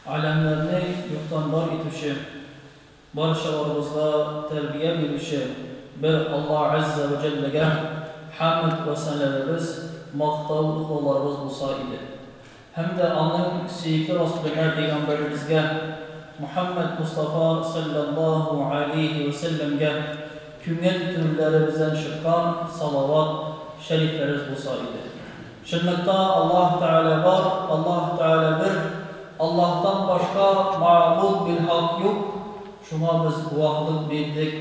Аләмнәрне юктан бар итүче, барчаларыбызга тәрбия бирүче бер Аллаһ Аззә вә Җәлләгә хәмд вә сәләмебез, мактау, ыклауларыбыз булса иде. Һәм дә аның сөекле Расуленә, пәйгамбәребезгә, Мухәммәд Мостафа салләллаһу галәйһи вә сәлләмгә күңел түрләребездән чыккан салават шәрифләребез булса иде. Чынлыкта Аллаһ Тәгалә бар, Аллаһ Тәгалә бер, Аллаһтан башка мәгъбуд билхак юк, шуңа без гуаһлык бирдек,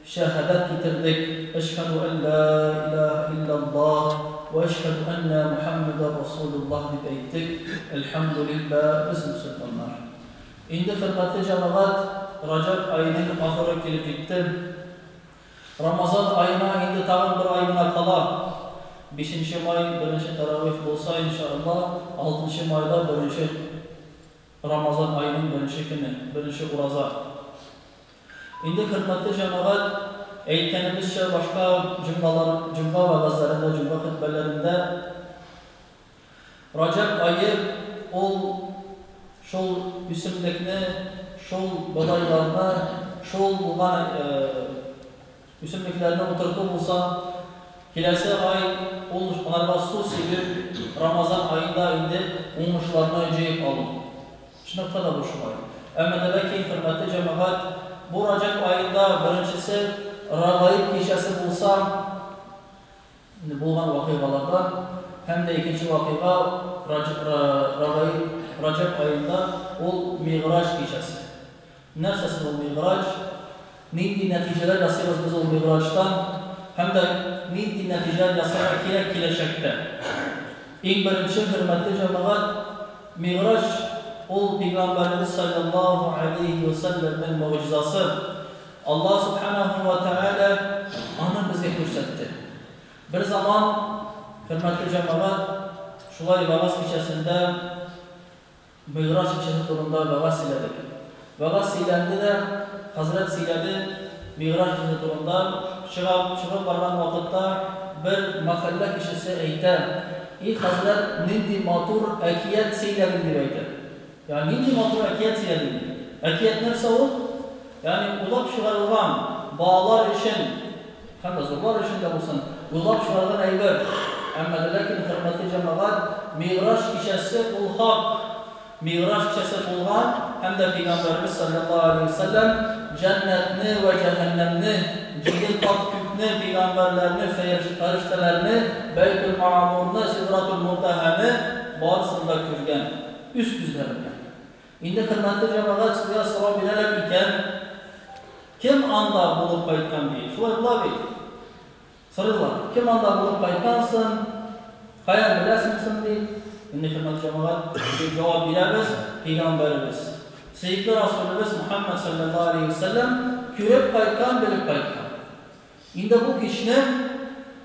шәһадәт китердек, Әшһәдү ән лә илаһә илляллаһ вә әшһәдү әннә Мухәммәдәр Расулуллаһ дип әйттек, әлхәмдүлилләһ, без мөселманнар. Инде, хөрмәтле җәмәгать, Раҗәб аеның ахыры килеп җитте. Рамазан аена инде тагын бер ай гына кала. Бишенче май беренче тәравих булса, иншалла, алтынчы майда беренче Рамазан аеның беренче көне, беренче ураза. Инде, хөрмәтле җәмәгать, әйткәнебезчә, башка җомгалар, җомга вәгазьләрендә, җомга хөтбәләрендә Раҗәб ае ул шул үсемлекне, шул бодайларны, шул булган үсемлекләрне утырту булса, киләсе ай ул аларга су сибеп, Рамазан аенда инде уңышларны җыеп алу. Чынлыкта да бу шулай. Әмма дә ләкин, хөрмәтле җәмәгать, бу Раҗәб аенда беренчесе Рәгаиб кичәсе булса, Инде булган вакыйгалардан һәм дә икенче вакыйга Рагаиб, Раҗәб аенда ул Мигъраҗ кичәсе. Нәрсә соң ул Мигъраҗ? Нинди нәтиҗәләр ясыйбыз без ул Мигъраҗтан һәм дә нинди нәтиҗәләр ясарга кирәк киләчәктә? Иң беренче, хөрмәтле җәмәгать, Мигъраҗ ул Пәйгамбәребез салләллаһу галәйһи вә сәлләмнең могҗизасы. Аллаһ Сүбхәнәһү вә Тәгалә аны безгә күрсәтте. Бер заман, хөрмәтле җәмәгать, шулай вәгазь кичәсендә Мигъраҗ кичәсе турында вәгазь сөйләдек. Вәгазь сөйләнде дә, хәзрәт сөйләде Мигъраҗ кичәсе турында. Чыга, чыгып барган вакытта бер мәхәллә кешесе әйтә, И хәзрәт, нинди матур әкият сөйләдең, дип әйтә. Ягъни нинди матур әкият сөйләдең, ди. Әкият нәрсә ул? Ягъни уйлап чыгарылган, балалар өчен һәм дә зурлар өчен дә булсын, уйлап чыгарылган әйбер. Әмма дә ләкин, хөрмәтле җәмәгать, Мигъраҗ кичәсе ул хак. Мигъраҗ кичәсе булган һәм дә Пәйгамбәребез салләллаһу галәйһи вә сәлләм җәннәтне вә җәһәннәмне, җиде кат күкне, пәйгамбәрләрне, фәрештәләрне, Бәйтел-Мәгъмурны, Сидратул-Мунтәһәне, барысын да күргән. Үз күзләре белән. Инде, хөрмәтле җәмәгать, сезгә сорау бирәләр икән, кем анда булып кайткан ди. Шулай була бит. Сорыйлар, кем анда булып кайткан соң, каян беләсең соң ди. Инде, хөрмәтле җәмәгать, дип җавап бирәбез, пәйгамбәребез, сөекле Расулебез Мөхәммәд салләллаһу алейһи вә сәлләм күреп кайткан, белеп кайткан. Инде бу кичне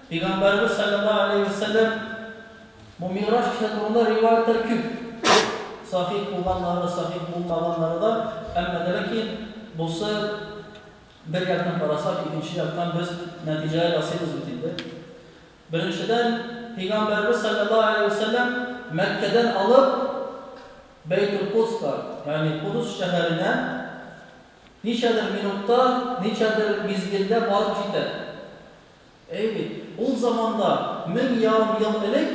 Пәйгамбәребез салләллаһу галәйһи вә сәлләм бу Мигъраҗ кичә турында риваятьләр күп. Сахих булганнары да, сахих булмаганнары да, әмма дә ләкин бусы бер яктан карасак, икенче яктан без нәтиҗәләр ясыйбыз бит инде. Беренчедән, Пәйгамбәребез салләллаһу галәйһи вә сәлләм Мәккәдән алып Бәйтул Кудска, ягъни Кудус шәһәренә Ничәдер минутта, ничәдер мизгелдә барып җитә. Әй бит, ул заманда, 1500 ел элек,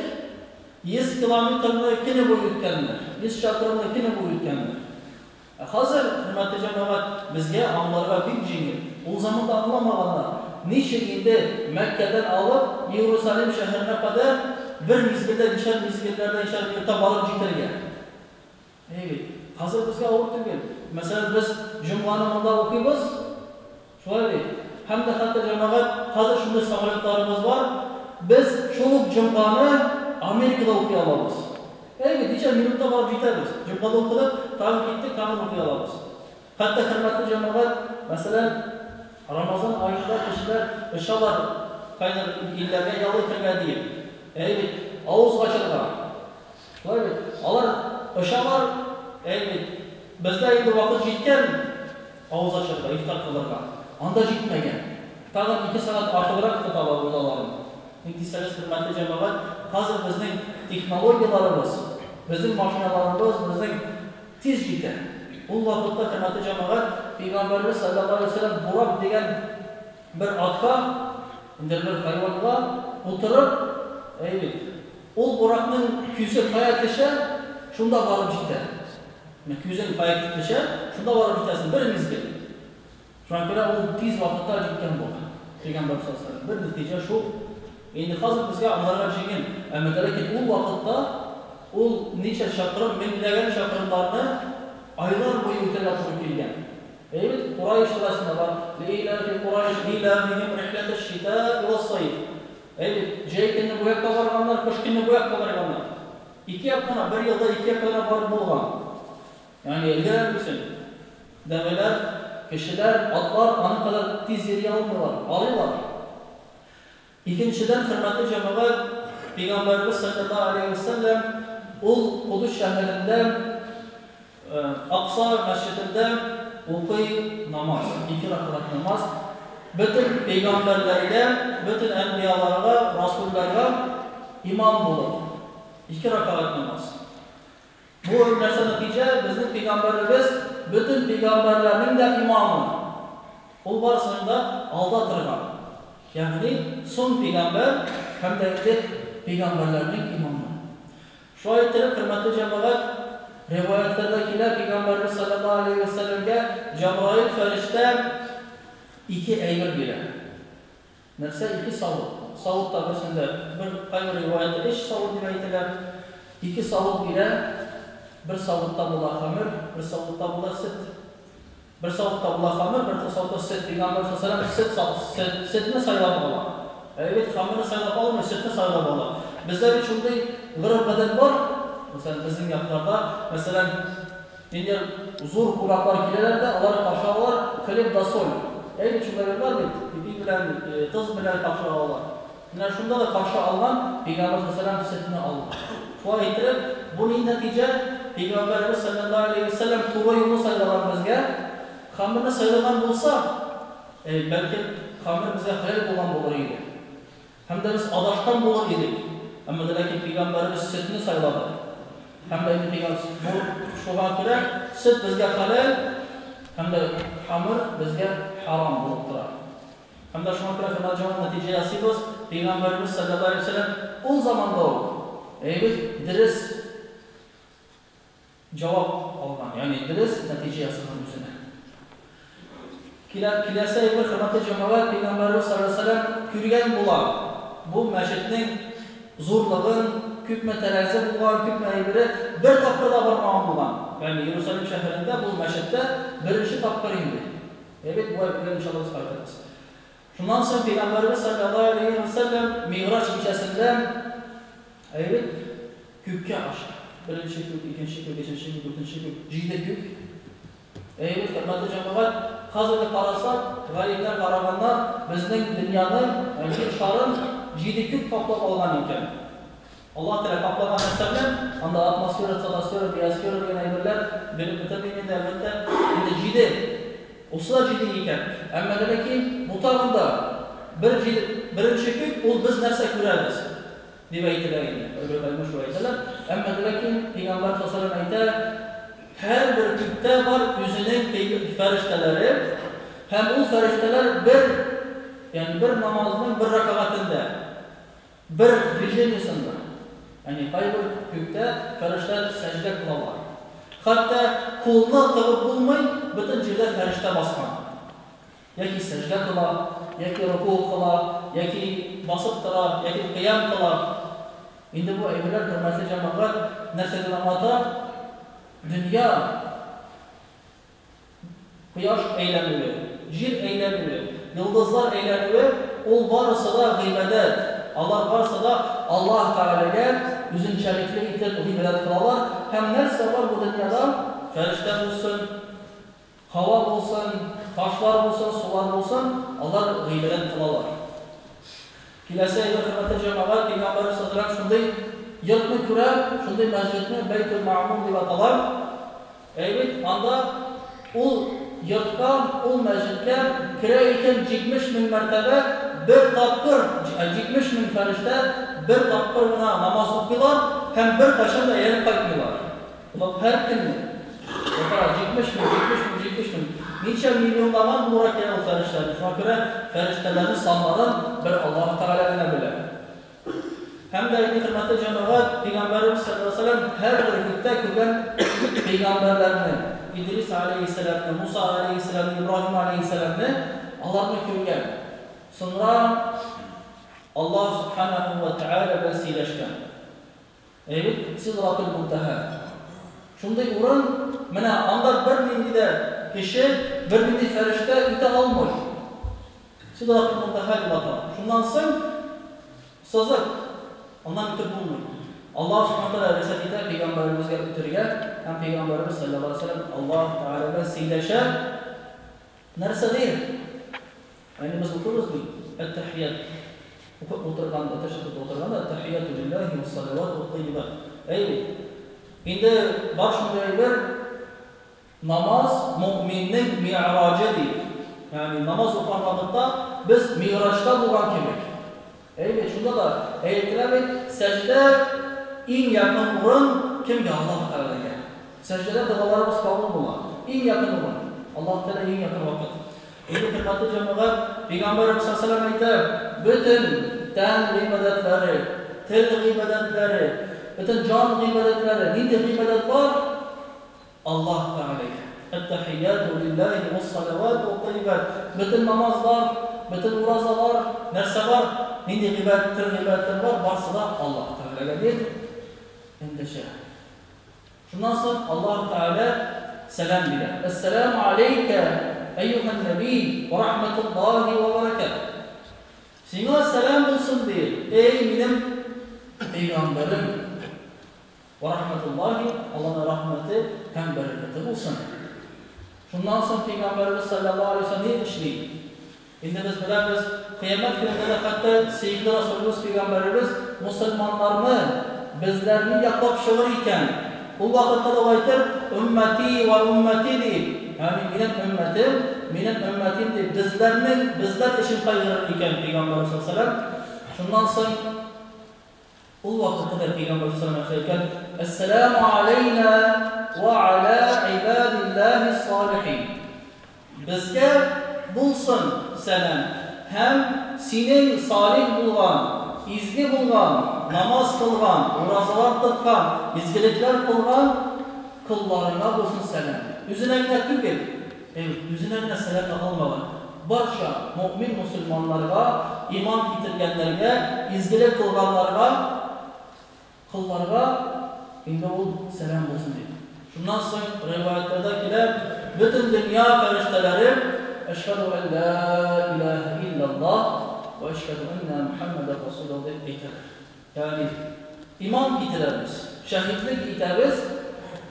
100 километрны көне буе үткәннәр, 100 чакрымны көне буе үткәннәр. Ә хәзер, хөрмәтле җәмәгать, безгә аңларга бик җиңел. Ул заманда аңламаганнар. Ничек инде Мәккәдән алып Иерусалим шәһәренә кадәр бер мизгелдә, ничәр мизгелләрдә, ничәр минутта барып җитәргә? Әйе бит. Хәзер безгә авыр түгел. Мәсәлән, без җомганы монда укыйбыз, шулай бит? Һәм дә хәтта, җәмәгать, хәзер шундый самолетларыбыз бар, без шул ук җомганы Америкада укый алабыз. Әйе бит, ничә минутта барып җитәбез. Җомгада укыдык, тагын киттек, тагын укый алабыз. Хәтта, хөрмәтле җәмәгать, мәсәлән, Рамазан аенда кешеләр очалар кайдыр илләргә ял итәргә диеп. Әйе бит, авыз ачырга. Шулай бит? Алар очалар, әй бит. Бездә инде вакыт җиткән авыз ачарга, ифтар кылырга. Анда җитмәгән. Тагын ике сәгать артыграк тоталар уразаларын. Ник дисәгез, хөрмәтле җәмәгать, хәзер безнең технологияләребез, безнең машиналарыбыз, безнең. Тиз җитә. Ул вакытта, хөрмәтле җәмәгать, Пәйгамбәребез салләллаһу галәйһи ва сәлләм Бурак дигән бер атка, инде бер хайванга утырып, әйе бит, ул Буракның күзе кая төшә, шунда барып җитә. Менә күзең кая төшә, шунда барып җитәсең, бер мизгел. Шуңа күрә ул тиз вакытта җиткән була. Пәйгамбәр саллаллаһу галәйһи ва сәлләм. Бер нәтиҗә шул. Инде хәзер безгә аңларга җиңел. Әмма дә ләкин ул вакытта ул ничә чакрым, меңләгән чакрымнарны айлар буе үтәргә туры килгән. Әйе бит, Курайш сүрәсендә бар, Лиилафи Курайш илафихим рихләтәш-шитаи вас-сайф. Әйе бит, җәй көне бу якка барганнар, кыш көне бу якка барганнар. Ике як кына, бер елда ике якка гына барып булган. Ягъни өлгерәлмисең. Дәвәләр, кешеләр, атлар аның кадәр тиз йөри алмыйлар, арыйлар. Икенчедән, хөрмәтле җәмәгать, Пәйгамбәребез салләллаһу галәйһи вә сәлләм ул Кудус шәһәрендә Акса мәсҗидендә укый намаз, ике рәкәгать намаз. Бөтен пәйгамбәрләргә, бөтен әнбияларга, расулларга имам булып, ике рәкәгать намаз. Бу нәрсә нәтиҗә, безнең пәйгамбәребез бөтен пәйгамбәрләрнең дә имамы. Ул барысының да алда торган. Ягъни соң пәйгамбәр һәм дә инде пәйгамбәрләрнең имамы. Шулай иттереп, хөрмәтле җәмәгать, риваятьләрдә килә, пәйгамбәребез салләллаһу алейһи вә сәлләмгә Җәбраил фәрештә ике әйбер бирә. Нәрсә ике савыт? Савыт та берсендә, бер кайбер риваятьтә өч савыт дип әйтелә. Ике савыт бирә, бер савытта була хәмер, бер савытта була сөт. Бер савытта була хәмер, бер савытта сөт. Пәйгамбәр саллаллаһу алейһи ва сәлләм сөт, сөт, сөтне сайлап ала. Ә бит хәмерне сайлап алмый, сөтне сайлап ала. Бездә бит шундый гореф-гадәт бар, мәсәлән, безнең якларда, мәсәлән, Инде зур кунаклар киләләр дә, алар каршы алалар, хлеб да соль. Әй бит, шунда бер бар бит, ипи белән, тоз белән каршы алалар. Менә шунда да каршы алган, Пәйгамбәр саллаллаһу алейһи ва сәлләм сөтне алган. Шулай иттереп, бу ни нәтиҗә? Пәйгамбәребез саллаллаһу алейһи ва сәлләм туры юлны сайлаган безгә. Хәмерне сайлаган булса, бәлкем, хәмер безгә хәләл булган булыр иде. Һәм дә без адашкан булыр идек. Әмма дә ләкин пәйгамбәребез сөтне сайлады. Һәм дә инде пәйгам бу шуңа күрә сөт безгә хәләл һәм дә хамыр безгә харам булып тора. Һәм дә шуңа күрә хөрмәтле җәмәгать нәтиҗә ясыйбыз, пәйгамбәребез салләллаһу алейһи ва сәлләм ул заманда ук әйбит дөрес Җавап алган, ягъни дөрес нәтиҗә ясаган үзенә. Килә, киләсе әйбер, хөрмәтле җәмәгать, Пәйгамбәребез саллаллаһу алейһи ва сәлләм күргән була бу мәчетнең зурлыгын, күпме тәрәзе булган, күпме әйбере, бер тапкыр да бармаган булган. Ягъни Иерусалим шәһәрендә бу мәчеттә беренче тапкыр инде. Әйбәт, бу әйбергә иншалла без кайтырбыз. Шуннан соң Пәйгамбәребез салләллаһу алейһи вә сәлләм Мигъраҗ кичәсендә әйбәт күккә аша. Беренче күк, икенче күк, өченче күк, дүртенче күк, җиде күк. Әйбәт, хөрмәтле җәмәгать, хәзерге карасак, галимнәр караганнар, безнең дөньяны, җир шарын җиде күк каплап алган икән. Аллаһ Тәгалә каплаган нәрсә белән, анда атмосфера, стратосфера, биосфера дигән әйберләр белеп бетермим инде, әлбәттә. Инде җиде. Бусы да җиде икән. Әмма дә ләкин бу тагын да бер җиде, беренче күк, ул без нәрсә күрәбез, дип әйтелә инде. Кайбер галимнәр шулай әйтәләр. Әмма дә ләкин Пәйгамбәр саллаллаһу алейһи ва сәлләм әйтә, һәрбер күктә бар үзенең фәрештәләре һәм ул фәрештәләр бер, ягъни бер намазның бер рәкәгатендә, Бер движениесында, ягъни кайбер күктә фәрештәләр сәҗдә кылалар. Хәтта кулны тыгып булмый, бөтен җирдә фәрештә баскан. Яки сәҗдә кыла, яки рокуг кыла, яки басып тора, яки кыям кыла. Инде бу әйберләр, хөрмәтле җәмәгать, нәрсәдән аңлата? Дөнья Кояш әйләнүе, җир әйләнүе, йолдызлар әйләнүе, ул барысы да гыйбадәт. Алар барысы да Аллаһ Тәгаләгә үзенчәлекле итеп гыйбадәт кылалар. Һәм нәрсә бар бу дөньяда, фәрештә булсын, һава булсын, ташлар булсын, сулар булсын, алар гыйбадәт кылалар. Киләсе әйбер, хөрмәтле җәмәгать, Пәйгамбәребез саллаллаһу алейһи ва сәлләм шундый йортны күрә, шундый мәсҗидне, Бәйтүл Мәгъмур дип атала. Әй бит, анда ул йортка, ул мәсҗидкә керә икән 70 мең мәртәбә бер тапкыр, 70 мең фәрештә бер тапкыр гына намаз укыйлар һәм беркайчан да әйләнеп кайтмыйлар. Болар һәр көнне. Кара, 70 мең, 70 мең, 70 мең. Ничә миллионлаган булырга кирәк ул фәрештәләрне. Шуңа күрә фәрештәләрнең саннарын бер Аллаһ Тәгалә генә белә. Һәм дә инде, хөрмәтле җәмәгать, Пәйгамбәребез саллаллаһу алейһи ва сәлләм һәрбер күктә күргән пәйгамбәрләрне, Идрис алейһиссәламне, Муса алейһиссәламне, Ибраһим алейһиссәламне, аларны күргән. Соңра Аллаһ субханаһу ва тәгалә белән сөйләшкән. Әйе бит, Сидратул Мунтаһа. Шундый урын, менә анда бернинди дә кеше, бернинди фәрештә үтә алмый. Сидратул Мунтаһа дип атала. Шуннан соң сызык, аннан үтеп булмый. Аллаһ Субхана Тәгалә рөхсәт итә пәйгамбәребезгә үтергә, һәм пәйгамбәребез салләллаһу алейһи ва сәлләм Аллаһ Тәгалә белән сөйләшә. Нәрсә ди? Ягъни без укыйбыз бит әт-тәхият укып утырганда, тәшәһһүдтә утырганда, әт-тәхияту лиллаһи вәс-салавату вәт-таййибат. Әйе бит? Инде бар шундый әйбер, намаз мөэминнең ми'раҗы ди. Ягъни намаз укыган вакытта без ми'раҗта булган кебек. Әйе бит, шунда да әйтелә бит, сәҗдә иң якын урын кемгә? Аллаһ Тәгаләгә. Сәҗдәдә догаларыбыз кабул була. Иң якын урын. Аллаһ Тәгалә иң якын вакыт. Инде, хөрмәтле җәмәгать, Пәйгамбәребез саллаллаһу алейһи ва сәлләм әйтә, бөтен тән гыйбадәтләре, тел гыйбадәтләре, бөтен җан гыйбадәтләре, нинди гыйбадәт бар? Аллаһ Тәгаләгә. Әт-тәхияту лиллаһи вәс-салавату вәт-таййибат. Бөтен намазлар, бөтен уразалар, нәрсә бар, нинди гыйбадәт, төр гыйбадәтләр бар, барсы да Аллаһ Тәгаләгә дип эндәшә. Шуннан соң Аллаһ Тәгалә сәлам бирә. Әс-сәламу алейкә, әйюһән нәби, вә рахмәтуллаһи вә бәрәкәтүһ. Сиңа сәлам булсын, ди, эй минем пәйгамбәрем. Вә рахмәтуллаһи, Алланың рәхмәте һәм бәрәкәте булсын. Шуннан соң пәйгамбәребез салләллаһу алейһи ва сәлләм ни эшли? Инде без беләбез, кыямәт көнендә дә хәтта сөекле Расулыбыз пәйгамбәребез мосылманнарны, безләрне яклап чыгыр икән. Ул вакытта да ул әйтер, Өммәти вә өммәти дип, ягъни минем өммәтем, минем өммәтим дип, безләрнең, безләр өчен кайгырыр икән пәйгамбәребез салләллаһу алейһи ва сәлләм. Шуннан соң Ул вакытта да пәйгамбәр саллаллаһу алейһи ва сәлләм әйткән, Әссәламү алейна ва аля ибадиллаһис салихин. Безгә булсын сәлам һәм синең салих булган, изге булган, намаз кылган, уразалар тоткан, изгелекләр кылган колларыңа булсын сәлам. Үзенә генә түгел, әйе, үзенә генә сәлам кагылмаган. Барча мөэмин мөселманнарга, иман китергәннәргә, изгелек кылганнарга, колларга инде ул сәлам булсын дип. Шуннан соң риваятьләрдә килә, бөтен дөнья фәрештәләре Әшһәдү ән лә иләһә илляллаһ вә әшһәдү әннә Мөхәммәдәр Расулуллаһ дип әйтәләр. Ягъни, иман китерәбез, шәһидлек итәбез,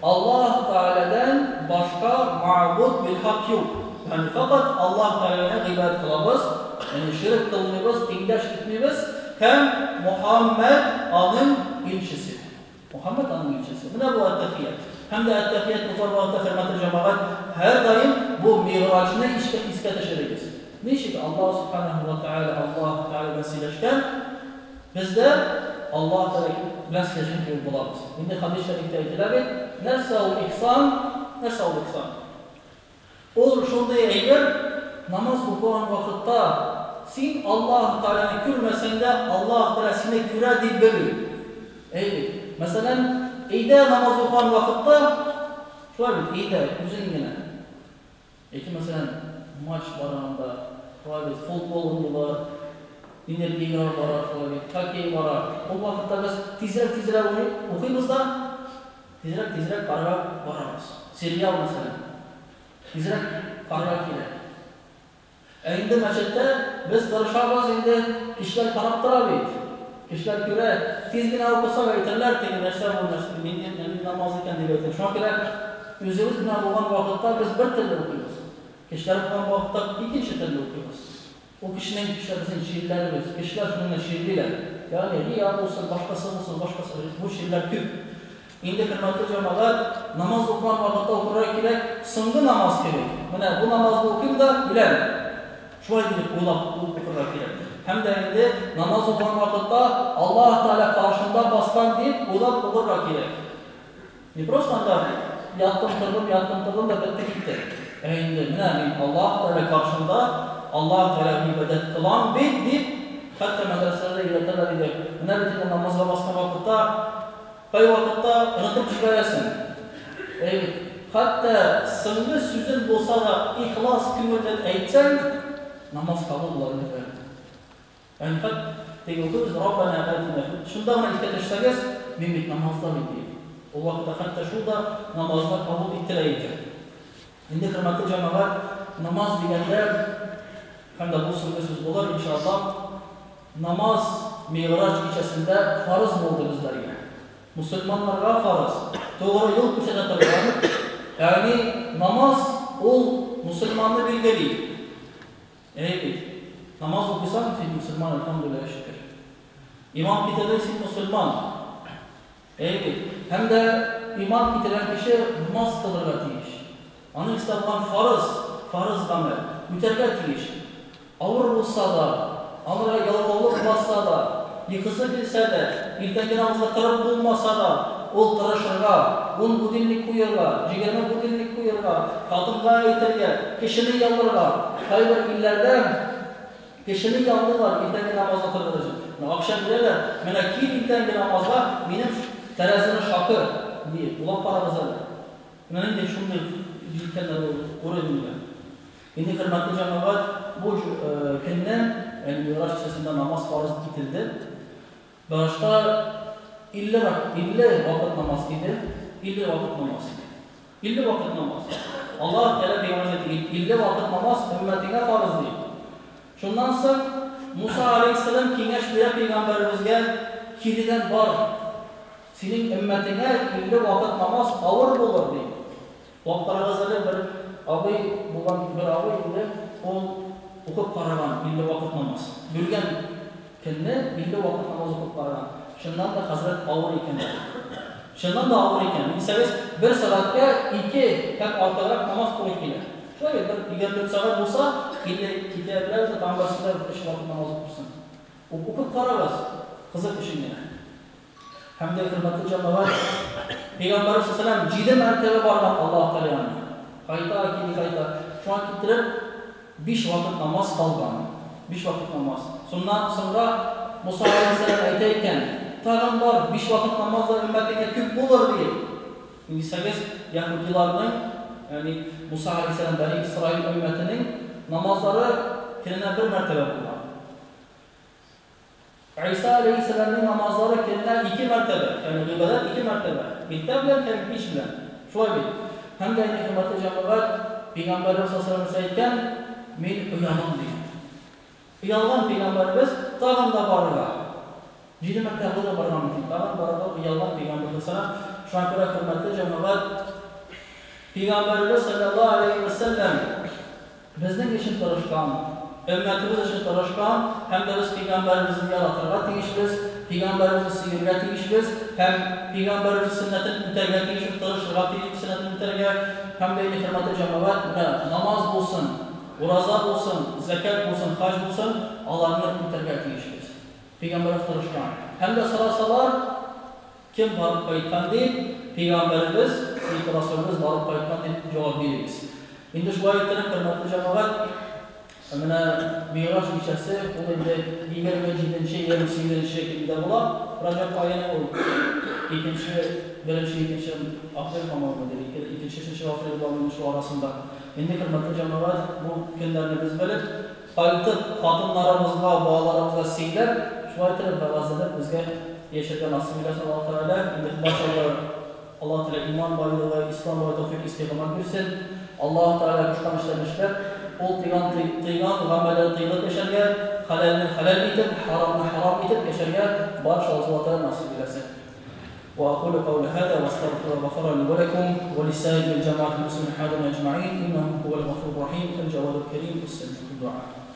Аллаһ Тәгаләдән башка мәгъбуд билхак юк. Ягъни, фәкать Аллаһ Тәгаләгә гыйбадәт кылабыз, ягъни ширк кылмыйбыз, тиңдәш итмибез һәм Мухаммәд аның илчесе. Мухаммәд аның илчесе. Менә бу әт-тәхият. Һәм дә әт-тәхият укыр вакытта, хөрмәтле җәмәгать, һәрдаим бу мигъраҗны искә төшерегез. Ничек Аллаһ Сүбхәнәһү вә Тәгалә Аллаһ Тәгалә белән сөйләшкән, без дә Аллаһ Тәгалә белән сөйләшкән кебек булабыз. Инде хәдис шәрифтә әйтелә бит, нәрсә ул ихсан? Нәрсә ул ихсан? Ул шундый әйбер, намаз укыган вакытта син Аллаһ Тәгаләне күрмәсәң дә, Аллаһ Тәгалә сине күрә дип белү. Әйе бит. Мәсәлән, өйдә намаз укыган вакытта, шулай бит, өйдә үзең генә. Яки, мәсәлән, матч бара анда, шулай бит, футбол уйныйлар, ниндидер игра бара, шулай бит, хоккей бара. Ул вакытта без тизрәк-тизрәк укыйбыз да, тизрәк-тизрәк карарга барабыз. Сериал, мәсәлән. Тизрәк карарга кирәк. Ә инде мәчеттә без тырышабыз инде, кешеләр карап тора бит. Кешеләр күрә, тиз генә укысак әйтерләр, теге нәрсә бу, нәрсә, нинди, нинди намаз икән дип әйтер. Шуңа күрә үзебез белән булган вакытта без бер төрле укыйбыз. Кешеләр булган вакытта икенче төрле укыйбыз. Ул кешенең, кешеләр безнең чирләребез, кешеләр шуның белән чирлиләр. Ягъни рия булсын, башкасы булсын, башкасы, бу чирләр күп. Инде, хөрмәтле җәмәгать, намаз укыган вакытта укырга кирәк соңгы намаз кебек. Менә бу намазны укыйм да, үләм. Шулай дип уйлап укырга кирәк. Һәм дә инде намаз укыган вакытта Аллаһ Тәгалә каршында баскан дип уйлап укырга кирәк. Не просто анда Яттым, тордым, яттым, тордым да бетте китте. Ә инде менә мин Аллаһ Тәгалә каршында Аллаһ Тәгаләгә гыйбадәт кылам бит, дип, хәтта мәдрәсәләрдә өйрәтәләр иде. Менә бит инде намазга баскан вакытта, кайвакытта онытып җибәрәсең. Әй бит, хәтта соңгы сүзең булса да ихлас күңелдән әйтсәң, намаз кабул була инде. Әнфәт, теге укыйбыз, Раббәнә атина фид. Шунда гына искә төшсәгез, мин бит намазда бит, диеп. Ул вакытта хәтта шул да намазны кабул иттерә икән. Инде, хөрмәтле җәмәгать, намаз дигәндә, һәм дә бу соңгы сүз булыр, иншаллаһ, намаз Мигъраҗ кичәсендә фарыз булды безләргә. Мөселманнарга фарыз, тугры юл күрсәтә торган, ягъни намаз ул мөселманны билгели. Әйе бит. Намаз укыйсаң, син мөселман, әлхәмдүлилләһ, шөкер. Иман китердең, син мөселман. Әйе бит. Һәм дә иман китергән кеше намаз кылырга тиеш. Аның өстә булган фарыз, фарыз гамәл, үтәргә тиеш. Авыр булса да, аңарга ялкаулык басса да, йокысы килсә дә, иртәнге намазга торып булмаса да, ул тырышырга, ун будильник куерга, 20 будильник куерга, хатынга әйтергә, кешене ялларга. Кайбер илләрдә кешене яллыйлар иртәнге намазга торыр өчен. Менә акча бирәләр, менә кил иртәнге намазга, минем тәрәзәне шакы, диеп. Уйлап карагыз әле. Менә нинди шундый җиткәннәр ул уровеньга. Инде, хөрмәтле җәмәгать, бу көнне, ягъни Мигъраҗ кичәсендә намаз фарыз ителде. Башта 50 рак, 50 вакыт намаз иде, 50 вакыт намаз. 50 вакыт намаз. Аллаһ Тәгалә пәйгамбәребезгә әйтте, 50 вакыт намаз өммәтеңә фарыз ди. Шуннан соң Муса алейһиссәлам киңәш бирә пәйгамбәребезгә, киредән бар, синең өммәтеңә 50 вакыт намаз авыр булыр, ди. Вакытларыгыз әле бер абый булган бер абый инде ул укып караган 50 вакыт намаз. Бүлгән көнне 50 вакыт намаз укып караган. Чыннан да хәзрәт авыр икән ди. Чыннан да авыр икән. Ник дисәгез, бер сәгатькә ике һәм артыграк намаз туры килә. Шулай бит, бер 24 сәгать булса, 50 китә беләбез дә, тагын берсендә өч вакыт намаз укырсың. Укып карагыз, кызык өчен генә. Һәм дә, хөрмәтле җәмәгать, Пәйгамбәребез саллаллаһу җиде мәртәбә барган Аллаһ Тәгалә янына. Кайта, кили кайта. Шуңа китереп, биш вакыт намаз калган. Биш вакыт намаз. Шуннан соңра Муса алейһиссәлам әйтә икән, тагын бар, биш вакыт намаз да өммәтеңә күп булыр, диеп. Ник дисәгез, яһүдиларның, ягъни Муса алейһиссәлам Бәни Исраил өммәтенең намазлары көненә бер мәртәбә булган. Гыйса аләйһиссәламнең намазлары көненә ике мәртәбә, ягъни гыйбадәт ике мәртәбә, иртә белән һәм кич белән. Шулай бит? Һәм дә инде, хөрмәтле җәмәгать, Пәйгамбәребез саллаллаһу галәйһи ва сәлләм әйткән, Мин оялам, дигән. Оялган Пәйгамбәребез тагын да барырга, җиде мәртәбә да барырга мөмкин, тагын барырга оялган Пәйгамбәребез саллаллаһу галәйһи ва сәлләм. Шуңа күрә, хөрмәтле җәмәгать, Пәйгамбәребез саллаллаһу галәйһи ва сәлләм Безнең өчен тырышкан, өммәтебез өчен тырышкан һәм дә без пәйгамбәребезне яратырга тиешбез, пәйгамбәребезне сөяргә тиешбез һәм пәйгамбәребезнең сөннәтен үтәргә тиешбез, тырышырга тиешбез сөннәтен үтәргә һәм дә инде, хөрмәтле җәмәгать, менә намаз булсын, ураза булсын, зәкят булсын, хаҗ булсын, аларны үтәргә тиешбез. Пәйгамбәребез тырышкан. Һәм дә сорасалар, Кем барып кайткан дип, пәйгамбәребез, сөекле расүлебез барып кайткан дип җавап бирегез. Инде шулай иттереп, хөрмәтле җәмәгать, менә Мигъраҗ кичәсе, ул инде 27 нче, 28 нче көндә була, Раҗәб аеның ул икенче, беренче, икенче апрель, по-моему, или икенче, өченче апрель була инде шул арасында. Инде, хөрмәтле җәмәгать, бу көннәрне без белеп, Кайтып, хатыннарыбызга, балаларыбызга сөйләп, шулай иттереп вәгазьләнеп безгә яшәргә насыйп иләсен Аллаһ Тәгалә. Инде барчага Аллаһ Тәгалә иман байлыгы, ислам байлыгы, тәүфыйк, истикамәт бирсен. Аллаһ Тәгалә кушкан эшләрне эшләп, Ул тыйган тыйган гамәлләрне тыелып яшәргә, хәләлне хәләл итеп, харамны харам итеп яшәргә барчабызга Аллаһ Тәгалә насыйп иләсен. وأقول قول هذا واستغفر غفر لي ولكم ولسائر الجماعة المسلمين حاضرين أجمعين إنه هو الغفور الرحيم الجواد الكريم السميع الدعاء.